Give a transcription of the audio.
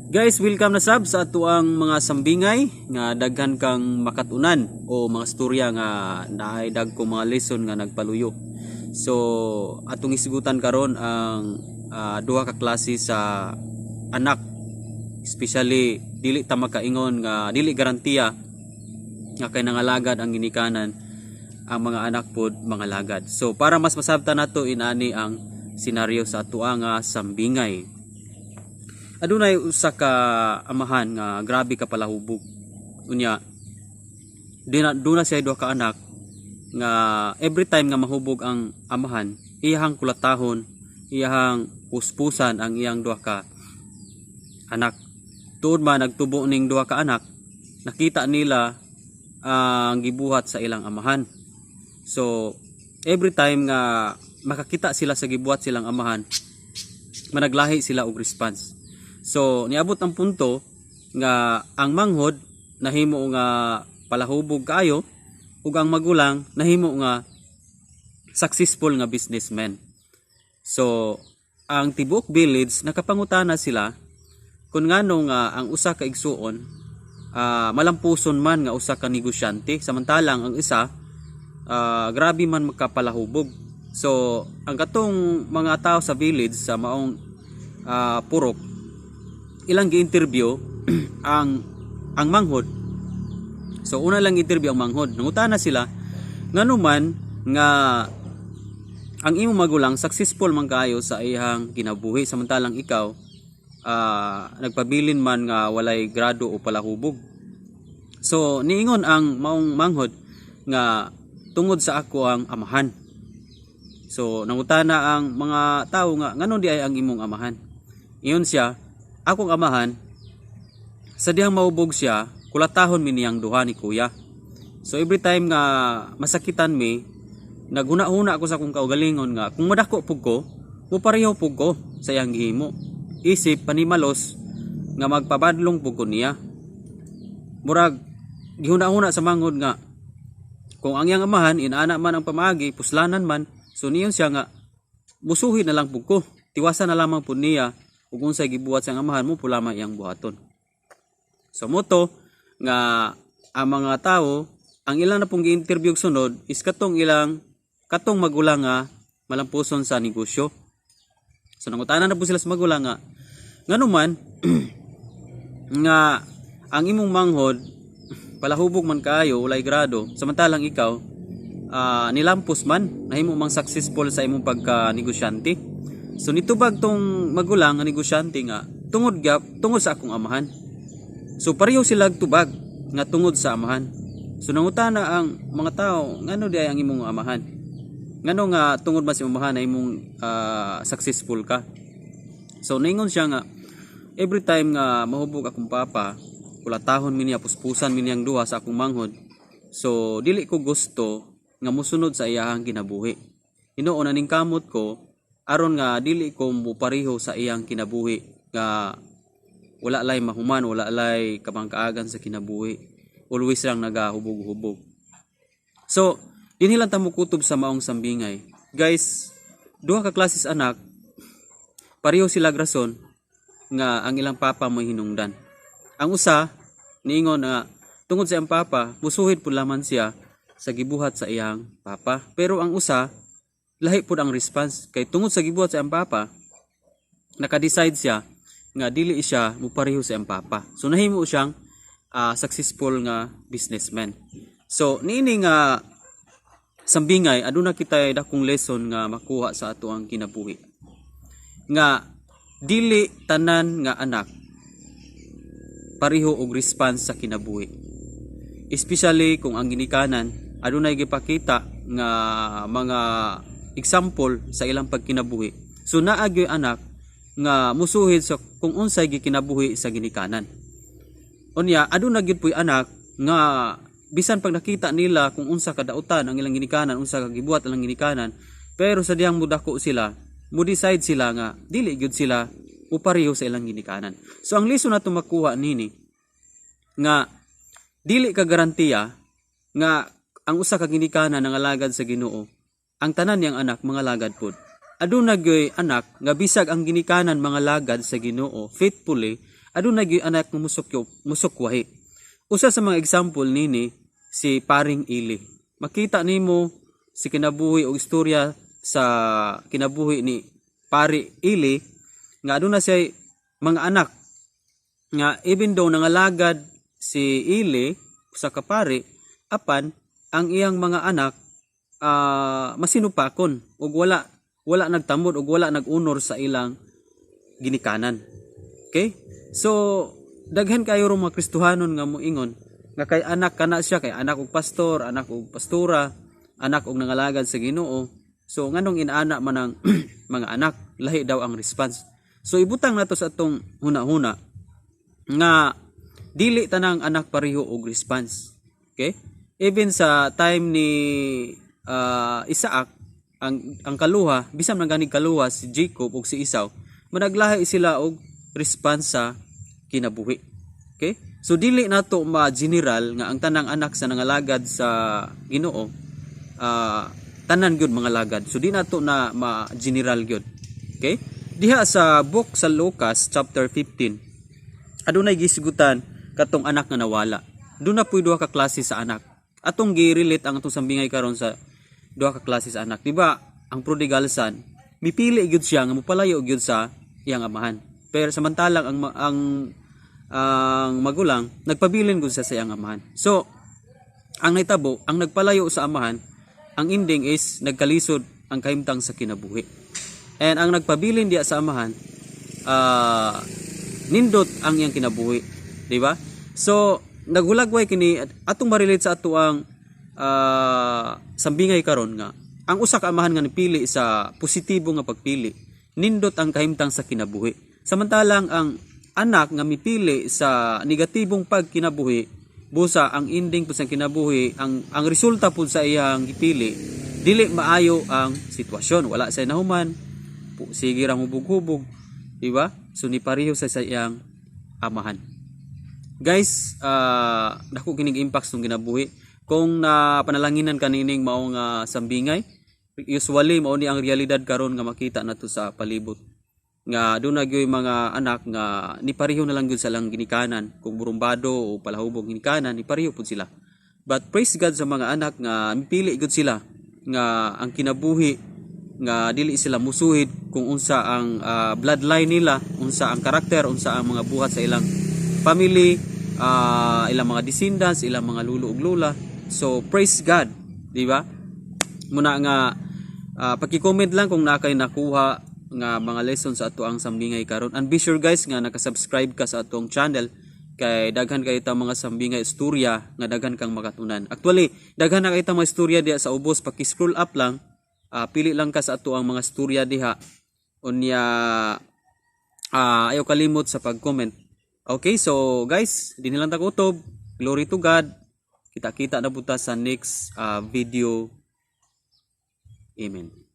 Guys, welcome na sab sa atuang mga sambingay nga daghan kang makatunan o mga storya nga naay dagko mga lesson nga nagpaluyo. So, atong isgutan karon ang duha ka klase sa anak. Especially dili ta makaingon nga dili garantiya nga kay nangalagad ang ginikanan, ang mga anak pod mangalagad. So, para mas masabtan nato inani ang senaryo sa atoa nga sambingay. Adunay usa ka amahan nga grabe ka palahubog. Unya dina duna siya duha ka anak nga every time nga mahubog ang amahan, iyahang kulatahon, iyahang puspusan ang iyang duha ka anak. Tuod man nagtubo ning duha ka anak, nakita nila ang gibuhat sa ilang amahan. So every time nga makakita sila sa gibuhat silang amahan, managlahi sila og response. So niabot ang punto nga ang manghod nahimo nga palahubog kaayo ug ang magulang nahimo nga successful nga businessman. So ang tibuok village nakapangutana sila kung ngano nga ang usa ka igsuon malampuson man nga usa ka negosyante, samantalang ang isa grabe man magkapalahubog. So ang katong mga tao sa village sa maong purok, ilang gi-interview ang manghod. So una lang interview ang manghod. Nangutana sila ngano man nga ang imong magulang successful man kaayo sa iyang kinabuhi, samantalang ikaw nagpabilin man nga walay grado o palahubog. So niingon ang maong manghod nga tungod sa ako ang amahan. So nangutana ang mga tao nga ngano di ay ang imong amahan. Ingon siya, akong amahan, sa dihang mahubog siya, kulatahon mi niyang duha ni kuya. So every time nga masakitan mi, naghuna-huna ako sa akong kaugalingon nga kung madako pug ko, mupareho pug ko sa iyang gihimo. Isip panimalos nga magpabadlong pug ko niya. Murag gihuna-huna sa manghod nga kung ang iyang amahan inaana man ang pamaagi, puslanan man, so niyon siya nga musuhi na lang pug ko. Tiwasan na lamang pud niya ug unsay gibuhat sa amahan mo pula man iyang buhaton. So moto nga ang mga tao, ang ilang na pong gi-interview sunod is katong ilang katong magulang nga malampuson sa negosyo. So nangutana na po sila sa magulang nga ngano man nga ang imong manghod palahubog man kaayo, walay grado, samantalang ikaw nilampos man, nahimo mang successful sa imong pagka negosyante. So nitubag tong magulang nga negosyante nga tungod sa akong amahan. So pareho sila tubag nga tungod sa amahan. So nangutana ang mga tao, ngano di ay ang imong amahan? Ngano nga tungod man sa imong amahan na imong successful ka? So ningon siya nga every time nga mahubog akong papa, kulatahon mi niya, puspusan mi niyang duha sa akong manghod. So dili ko gusto nga musunod sa iyahang kinabuhi. Hinuon aning kamot ko aron nga dili ko mupariho sa iyang kinabuhi nga wala lay mahuman, wala lay kabangkaagan sa kinabuhi. Always lang nagahubog-hubog. So, dinhi lang ta mokutob sa maong sambingay. Guys, duha ka klases anak, pareho sila rason nga ang ilang papa mo'y hinungdan. Ang usa, niingon nga tungod sa iyang papa, musuhid pud lamang siya sa gibuhat sa iyang papa. Pero ang usa, lahi pud ang response kay tungod sa gibuhat sa iyang papa, naka-decide siya nga dili siya mupareho sa iyang papa. So nahimo siyang successful nga businessman. So niini nga sambingay, aduna kita dakong lesson nga makuha sa ato ang kinabuhi. Nga dili tanan nga anak pareho og response sa kinabuhi. Especially kung ang ginikanan adunay gipakita nga mga example sa ilang pagkinabuhi. So naa gyoy anak nga musuhid sa kung unsay gikinabuhi sa ginikanan. Unya aduna gyud puy anak nga bisan pag nakita nila kung unsa kadautan ang ilang ginikanan, unsa ka gibuhat ang ilang ginikanan, pero sa dihang mudako sila, mo-decide sila nga dili gyud sila mupareho sa ilang ginikanan. So ang lesson nato makuha nini nga dili ka garantiya nga ang usa ka ginikanan nangalagad sa Ginoo, ang tanan niyang anak mangalagad pod. Aduna gyoy anak nga bisag ang ginikanan mga lagad sa Ginoo faithfully, aduna gyoy anak nga musukyo musukwahi. Usa sa mga example nini si Paring Eli. Makita nimo si kinabuhi o istorya sa kinabuhi ni Pari Eli nga aduna siya mga anak nga even though nangalagad si Eli sa kapari, apan ang iyang mga anak masinupakon ug wala wala nagtamod ug wala nag-honor sa ilang ginikanan. Okay? So daghan kayo rong mga Kristohanon nga moingon nga kay anak kana siya, kay anak og pastor, anak og pastora, anak og nangalagad sa Ginoo. So nganong inaana man ang mga anak, lahi daw ang response. So ibutang nato sa atong huna-huna nga dili tanang anak pareho og response. Okay? Even sa time ni Isaac, ang kaluha, bisan man ganig kaluha si Jacob ug si Esau, managlahi sila og response sa kinabuhi. Okay? So dili nato ma-general nga ang tanang anak sa nangalagad sa Ginoo tanan gyud mga lagad. So di nato na ma-general gyud. Okay? Diha sa book sa Lucas chapter 15, adunay gisgutan katong anak nga nawala. Duna puy duha ka klase sa anak. Atong gi-relate ang atong sambingay karon sa duha ka klase sa anak. Di ba? Ang prodigal son, mipili gyud siya nga mopalayo gyud sa iyang amahan. Pero samantalang ang magulang nagpabilin gud siya sa iyang amahan. So, ang nahitabo, ang nagpalayo sa amahan, ang ending is nagkalisod ang kahimtang sa kinabuhi. And ang nagpabilin diya sa amahan, nindot ang iyang kinabuhi, di ba? So, naghulagway kini atong ma-relate sa ato ang sambingay karon nga ang usa ka amahan nga nipili sa positibo nga pagpili, nindot ang kahimtang sa kinabuhi. Samantalang ang anak nga mipili sa negatibong pagkinabuhi, busa ang ending pud sa kinabuhi, ang resulta pud sa iyang gipili, dili maayo ang sitwasyon, wala say nahuman, sige ra hubog-hubog, di ba? So ni pareho sa iyang amahan. Guys, dako kining impact sa kinabuhi. Kung na panalanginan kanining mao nga sambingay, usually mao ni ang realidad karon nga makita nato sa palibot. Nga duna gyoy mga anak nga ni pareho na lang gyud sa lang ginikanan, kung burumbado o palahubog ginikanan, ni pareho pud sila. But praise God sa mga anak nga mipili gyud sila nga ang kinabuhi nga dili sila musuhid kung unsa ang bloodline nila, unsa ang karakter, unsa ang mga buhat sa ilang family, ilang mga descendants, ilang mga lulo ug lola. So praise God, di ba? Muna nga paki-comment lang kung naa kay nakuha nga mga lessons sa ato ang sambingay karon. And be sure, guys, nga naka-subscribe ka sa atong channel kay daghan kay ta mga sambingay, istorya nga daghan kang makatunan. Actually, daghan na kay ta mga istorya diha sa ubos, paki-scroll up lang, pili lang ka sa ato ang mga istorya diha. Unya ayaw kalimot sa pag-comment. Okay, so guys, di nilang tagutob. Glory to God. Kita-kita na buta sa next video. Amen.